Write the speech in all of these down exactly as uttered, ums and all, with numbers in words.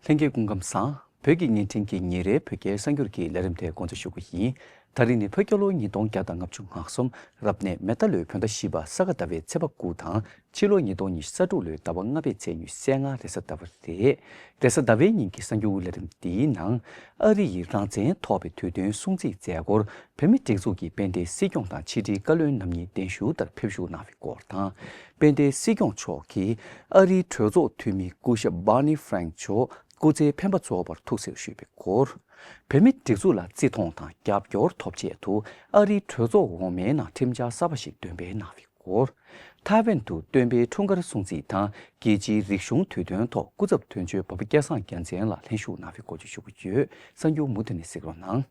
ལྷན་རྒྱས་སྐུ་ཁམས་བཟང་། བོད་ཀྱི་བརྙན་འཕྲིན་གྱི་ཉིན་རེའི་བོད་སྐད་གསར་འགྱུར་གྱི་ལས་རིམ་དེ་འགོ་འཛུགས་ཞུ་གི་ཡིན། ད་རིང་ནི་བོད་རྒྱལ་ལོ་ཉིས་སྟོང་བརྒྱ་དང་ལྔ་བཅུ་ང་གསུམ་རབ་གནས་མེ་རྟ་ལོའི་བོད་ཟླ་བཞི་པ་ས་ག་ཟླ་བའི་ཚེས་པ་དགུ་དང་། ཕྱི་ལོ་ཉིས་སྟོང་ཉི་ཤུ་རྩ་དྲུག་ལོའི་ཟླ་བ་ལྔ་པའི་ཚེས་ཉི་ཤུ་རྩ་ལྔ་རེས་གཟའ་ཟླ་བ་རེད། རེས་གཟའ་ཟླ་བའི་ཉིན་གྱི་གསར་འགྱུར་ལས་རིམ་འདིའི་ནང་། ཨ་རི་ཡི་རང་བཙན་ཐོབ་པའི་དུས་སྟོན་སྲུང་བརྩིའི་མཛད་སྒོར་བོད་མིའི་སྒྲིག་འཛུགས་ཀྱི་དཔལ་ལྡན་སྲིད་སྐྱོང་དང་ཕྱི་དྲིལ་བཀའ་བློན་རྣམ་གཉིས་གདན་ཞུ་ལྟར་ཕེབས་བཞུགས་གནང་བའི་སྐོར་དང་། དཔལ་ལྡན་སྲིད་སྐྱོང་མཆོག་གིས་ཨ་རིའི་གྲོས་ཚོགས་འཐུས་མི་སྐུ་ཞབས་Barney Frank མཆོག་སྐུ་ཚེ་འཕེན་པ་རྫོགས་པར་ཐུགས་བརྩེ་ཞུས་པའི་སྐོར། བོད་མིའི་སྒྲིག་འཛུགས་ལ་བརྩི་མཐོང་དང་རྒྱབ་སྐྱོར་ཐོབ་ཆེད་དུ་ཨ་རིའི་གྲོས་ཚོགས་འོག་མའི་ནང་ཁྲིམས་འཆར་གསར་པ་ཞིག་འདོན་སྤེལ་གནང་བའི་སྐོར། ཐའེ་ཝན་དུ་སྟོན་པའི་འཁྲུངས་སྐར་སྲུང་བརྩི་དང་རྒྱལ་སྤྱིའི་རིག་གཞུང་དུས་སྟོན་ཐོག་སྐུ་ཚབ་དོན་གཅོད་འབའ་པ་སྐལ་བཟང་རྒྱལ་མཚན་ལགས་ལྷན་ཞུགས་གནང་བའི་སྐོར་བཅས་ཞུ་གི་ཡོད། གསར་འགྱུར་མུ་མཐུད་ནས་གཟིགས་རོགས་གནང་།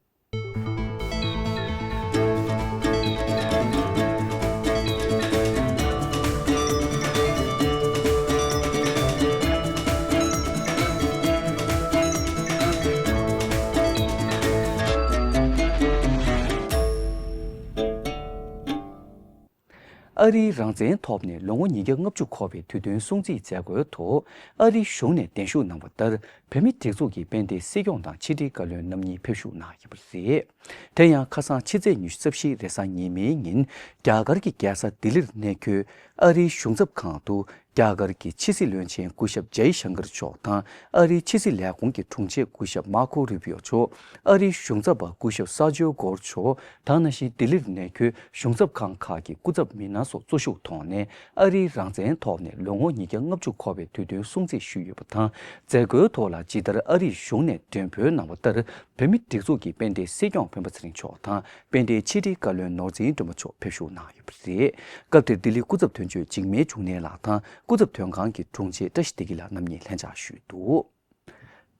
ཨ་རིའི་རང་བཙན་ཐོབ་ནས་ལོ་ངོ་ཉིས་བརྒྱ་ལྔ་བཅུ་འཁོར་བའི་དུས་སྟོན་སྲུང་བརྩིའི་མཛད་སྒོའི་ཐོག་ཨ་རིའི་གཞུང་ནས་གདན་ཞུ་གནང་བ་ལྟར། བོད་མིའི་སྒྲིག་འཛུགས་ཀྱི་དཔལ་ལྡན་སྲིད་སྐྱོང་དང་ཕྱི་དྲིལ་བཀའ་བློན་རྣམ་གཉིས་ཕེབས་བཞུགས་གནང་ཡོད་པ་རེད། དེ་ཡང་ཁ་སང་ཕྱི་ཚེས་ཉི་ཤུ་རྩ་བཞི་རེས་གཟའ་ཉི་མའི་ཉིན། རྒྱ་གར་གྱི་རྒྱལ་ས་ལྡི་ལིར་གནས་འཁོད་ཨ་རིའི་གཞུང་ཚབ་ཁང་དུ། རྒྱ་གར་གྱི་ཕྱི་སྲིད་བློན་ཆེན་སྐུ་ཞབས་ཇའི་ཤང་ཀར་མཆོག་དང་། ཨ་རིའི་ཕྱི་སྲིད་ལས་ཁུངས་ཀྱི་དྲུང་ཆེ་སྐུ་ཞབས་མར་ཁོ་རུ་པིའོ་མཆོག་ཨ་རིའི་གཞུང་ཚབ་པ་སྐུ་ཞབས་ས་ཇོ་གོར་མཆོག་དང་། ནང་བཞིན་ལྡི་ལིར་གནས་འཁོད་གཞུང་ཚབ་ཁང་ཁག་གི་སྐུ་ཚབ་མི་སྣ་སོགས་གཙོ་བཞུགས་ཐོག་ནས་ཨ་རིའི་རང་བཙན་ཐོབ་ནས་ལོ་ངོ་ཉིས་བརྒྱ་ལྔ་བཅུ་འཁོར་བའི་དུས་སྟོན་སྲུང་བརྩི་ཞུས་ཡོད་པ་དང་། མཛད་སྒོའི་ཐོག་ལ་ཇི་ལྟར་ཨ་རིའི་གཞུང་ནས་མགྲོན་འབོད་གནང་བ་ལྟར། བོད་མིའི་སྒྲིག་འཛུགས་ཀྱི་དཔལ་ལྡན་སྲིད་སྐྱོང་སྤེན་པ་ཚེ་རིང་མཆོག་དང་། དཔལ་ལྡན་ཕྱི་དྲིལ་བཀའ་བློན་ནོར་འཛིན་སྒྲོལ་མ་མཆོག་ཕེབས་བཞུགས་གནང་ཡོད་པ་རེད། སྐབས་དེར་ལྡི་ལི་སྐུ་ཚབ་དོན་གཅོད་འཇིགས་མེད་འབྱུང་གནས་ལགས་དང་། སྐུ་ཚབ་དོན་ཁང་གི་དྲུང་ཆེ་བཀྲ་ཤིས་བདེ་སྐྱིད་ལགས་རྣམ་གཉིས་ལྷན་བཅར་ཞུས་འདུག་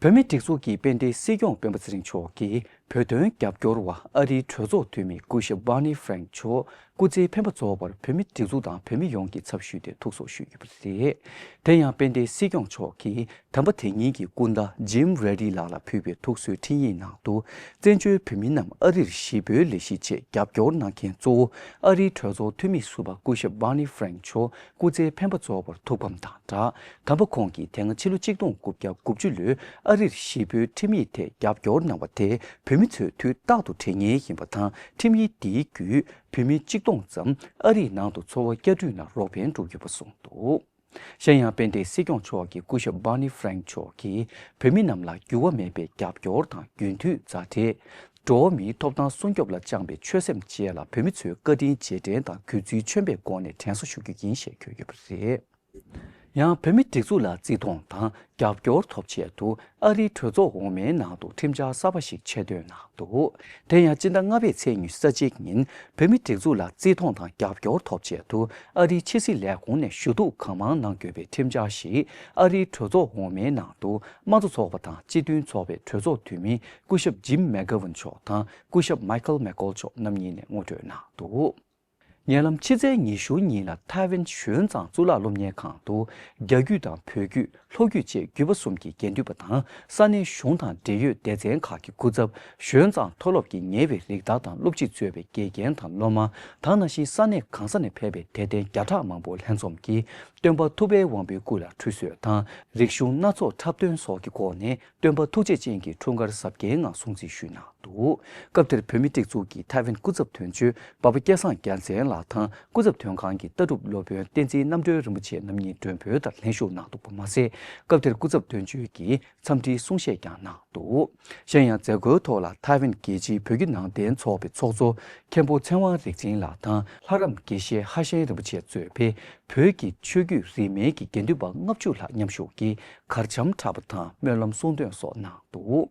བོད་མིའི་སྒྲིག་འཛུགས་ཀྱི་དཔལ་ལྡན་སྲིད་སྐྱོང་སྤེན་པ་ཚེ་རིང་མཆོག་གིས་བོད་དོན་རྒྱབ་སྐྱོར་བ་ཨ་རིའི་གྲོས་ཚོགས་འཐུས་མི་སྐུ་ཞབས་Barney Frank མཆོག་སྐུ་ཚེ་འཕེན་པ་རྫོགས་པར་བོད་མིའི་སྒྲིག་འཛུགས་དང་བོད་མི་ཡོངས་ཀྱི་ཚབ་ཞུས་ཏེ་ཐུགས་གསོ་ཞུས་ཡོད་པ་རེད། དེ་ཡང་དཔལ་ལྡན་སྲིད་སྐྱོང་མཆོག་གིས་དམ་པ་དེ་ཉིད་ཀྱི་སྐུ་ཟླ་Jim Ready ལགས་ལ་ཕུལ་བའི་ཐུགས་གསོའི་འཕྲིན་ཡིག་ནང་དུ། བཙན་བྱོལ་བོད་མི་རྣམས་ཨ་རིར་གཞིས་སྤོའི་ལས་གཞིའི་ཆེད་རྒྱབ་སྐྱོར་གནང་མཁན་གཙོ་བོ་ཨ་རིའི་གྲོས་ཚོགས་འཐུས་མི་ཟུར་པ་སྐུ་ཞབས་Barney Frank མཆོག་སྐུ་ཚེ་འཕེན་པ་རྫོགས་པར་ཐུགས་ཕམ་དང་སྦྲགས། དམ་པ་ཁོང་གིས་དེ་སྔ་ཕྱི་ལོ་ཆིག་སྟོང་དགུ་བརྒྱ་དགུ་བཅུ་ལོའི་ཨ་རིར་གཞིས་སྤོའི་ཁྲིམས་ཡིག་ཐད་རྒྱབ་སྐྱོར་གནང་བ་དེ་བོད་མི་ཚོས་དུས་རྟག་ཏུ་དྲན་མཁན་ཡིན་པ་དང་། ཁྲིམས་ཡིག་འདིའི་བརྒྱུད་བོད་མི་གཅིག་སྟོང་ཙམ་ཨ་རིའི་ནང་དུ་འཚོ་བ་བསྐྱར་སྐྲུན་ལ་རོགས་ཕན་བསྒྲུབས་ཡོད་པ་གསུངས་འདུག་གཞན་ཡང་དཔལ་ལྡན་སྲིད་སྐྱོང་མཆོག་གིས་སྐུ་ཞབས་Barney Frank མཆོག་གིས་བོད་མི་རྣམས་ལ་འགྱུར་བ་མེད་པའི་རྒྱབ་སྐྱོར་དང་རྒྱུན་མཐུད་མཛའ་འབྲེལ། འགྲོ་བ་མིའི་ཐོབ་ཐང་སྲུང་སྐྱོབ་ལ་བཅངས་པའི་ཆོད་སེམས་བཅས་ལ་བོད་མི་ཚོས་བཀའ་དྲིན་རྗེས་དྲན་དང་གུས་བརྩི་ཆེན་པོའི་སྒོ་ནས་དྲན་གསོ་ཞུ་རྒྱུ་ཡིན་ཞེས་བཀོད་ཡོད་པ་རེད། ཡང་བོད་མི་སྒྲིག་འཛུགས་ལ་བརྩི་མཐོང་དང་རྒྱབ་སྐྱོར་ཐོབ་ཆེད་དུ་ཨ་རིའི་གྲོས་ཚོགས་འོག་མའི་ནང་དུ་ཁྲིམས་འཆར་གསར་པ་ཞིག་ཆེད་འདོན་གནང་འདུག་དེ་ཡང་སྤྱི་ཟླ་ལྔ་པའི་ཚེས་ཉི་ཤུ་རྩ་གཅིག་ཉིན་བོད་མི་སྒྲིག་འཛུགས་ལ་བརྩི་མཐོང་དང་རྒྱབ་སྐྱོར་ཐོབ་ཆེད་དུ་ཨ་རིའི་ཕྱི་སྲིད་ལས་ཁུངས་ནས་ཞུ་གཏུག་གང་མང་གནང་དགོས་པའི་ཁྲིམས་འཆར་ཞིག་ཨ་རིའི་གྲོས་ཚོགས་འོག་མའི་ནང་དུ་དམངས་གཙོ་ཚོགས་པ་དང་སྤྱི་མཐུན་ཚོགས་པའི་གྲོས་ཚོགས་འཐུས་མི་སྐུ་ཞབས་Jim McGovern མཆོག་དང་སྐུ་ཞབས་Michael McCaul མཆོག་རྣམ་གཉིས་ནས་ངོ་སྤྲོད་གནང་འདུག་ཉེ་ལམ་ཕྱི་ཚེས་ཉི་ཤུ་ཉིན་ལ་ཐའེ་ཝན་ཞོན་ཙང་གཙུག་ལག་སློབ་གཉེར་ཁང་དུ་རྒྱ་བརྒྱུད་དང་བོད་བརྒྱུད། ལྷོ་བརྒྱུད་བཅས་བརྒྱུད་པ་གསུམ་གྱི་དགེ་འདུན་པ་དང་ས་གནས་གཞུང་དང་འབྲེལ་ཡོད་སྡེ་ཚན་ཁག་གི་སྐུ་ཚབ། ཞོན་ཙང་མཐོ་སློབ་ཀྱི་ཉེ་བའི་རིགས་བདག་དང་སློབ་སྤྱི་གཙོས་པའི་དགེ་རྒན་དང་སློབ་མ་དང་། ནང་བཞིན་ས་གནས་གང་ས་ནས་ཕེབས་པའི་དད་ལྡན་བརྒྱ་ཕྲག་མང་པོ་ལྷན་འཛོམས་ཀྱིས་སྟོན་པ་ཐུབ་པའི་དབང་པོའི་སྐུ་ལ་ཁྲུས་གསོལ་དང་རིག་གཞུང་སྣ་ཚོགས་འཁྲབ་སྟོན་སོགས་ཀྱི་སྒོ་ནས་སྟོན་པ་ཐུགས་རྗེ་ཅན་གྱི་འཁྲུངས་སྐར་གཟབ་རྒྱས་ངང་སྲུང་བརྩི་ཞུས་གནང་འདུག་སྐབས་དེར་བོད་མིའི་སྒྲིག་འཛུགས་ཀྱི་ཐའེ་ཝན་སྐུ་ཚབ་དོན་གཅོད་འབའ་པ་སྐལ་བཟང་རྒྱལ་མཚན་ལགས་དང་སྐུ་ཚབ་དོན་ཁང་གི་ལྟ་གྲུབ་སློབ་དཔོན་བསྟན་འཛིན་རྣམ་གྲོལ་རིན་པོ་ཆེ་རྣམ་གཉིས་མགྲོན་འབོད་ལྟར་ལྷན་ཞུགས་གནང་འདུག་པ་མ་ཟད། སྐབས་དེར་སྐུ་ཚབ་དོན་གཅོད་ཀྱིས་འཚམས་འདྲིའི་གསུང་བཤད་ཀྱང་གནང་འདུག་གཞན་ཡང་མཛད་སྒོའི་ཐོག་ལ་ཐའེ་ཝན་རྒྱལ་སྤྱིའི་བོད་བརྒྱུད་ནང་བསྟན་ཚོགས་པའི་ཚོགས་གཙོ་མཁན་པོ་ཚེ་དབང་རིག་འཛིན་ལགས་དང་ལྷ་རམས་དགེ་བཤེས་ཧྭ་ཤན་རིན་པོ་ཆེ་གཙོས་པའི་བོད་ཀྱི་ཆོས་བརྒྱུད་རིས་མེད་ཀྱི་དགེ་འདུན་པ་ལྔ་བཅུ་ལྷག་མཉམ་ཞུགས་ཀྱིས་གར་འཆམ་འཁྲབ་པ་དང་སྨོན་ལམ་གསུང་འདོན་སོགས་གནང་འདུག་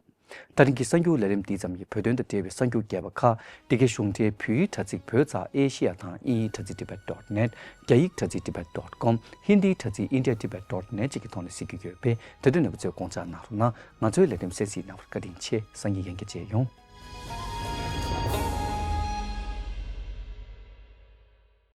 ད་རིང་གི་གསར་འགྱུར་ལས་རིམ་འདི་ཙམ་ཡིན། བོད་དོན་དང་འབྲེལ་བའི་གསར་འགྱུར་རྒྱས་པ་ཁག་འདི་གའི་གཞུང་འབྲེལ་བོད་ཡིག་དྲ་ཚིགས་བོད་ཙ་ཨེ་ཤི་ཡ་དང་དབྱིན་ཡིག་དྲ་ཚིགས་tibet dot net། རྒྱ་ཡིག་དྲ་ཚིགས་tibet dot com། ཧིན་དིའི་དྲ་ཚིགས་india tibet dot net བཅས་ཀྱི་ཐོག་ནས་གཟིགས་རྒྱུ་ཡོད་པས་དེ་དོན་རྣམ་པ་ཚོས་དགོངས་འཇགས་གནང་རོགས་གནང་། ང་ཚོའི་ལས་རིམ་གསན་གཟིགས་གནང་བར་བཀའ་དྲིན་ཆེ། སང་ཉིན་ཡང་བསྐྱར་མཇལ་ཡོང་།